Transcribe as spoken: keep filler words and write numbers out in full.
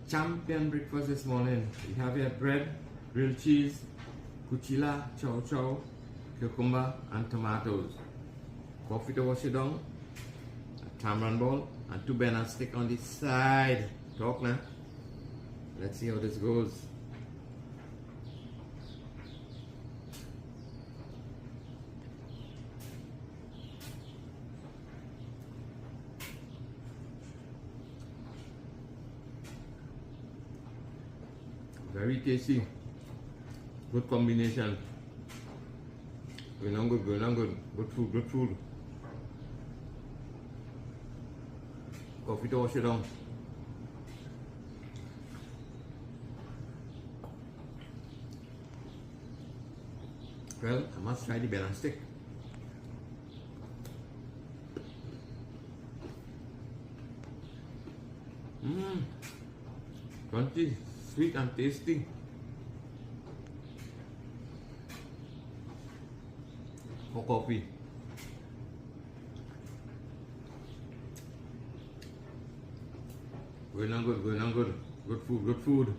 Champion breakfast this morning. We have here bread, grilled cheese, kuchila, chow chow, cucumber, and tomatoes. Coffee to wash it down, a tamarind ball, and two banana stick on the side. Talk now. Let's see how this goes. Very tasty. Good combination. Going on good, going on good. Good food, good food. Coffee to wash it down. Well, I must try the banana stick. Mm. Crunchy, sweet and tasty. For coffee. Going on good, going on good. Good food, good food.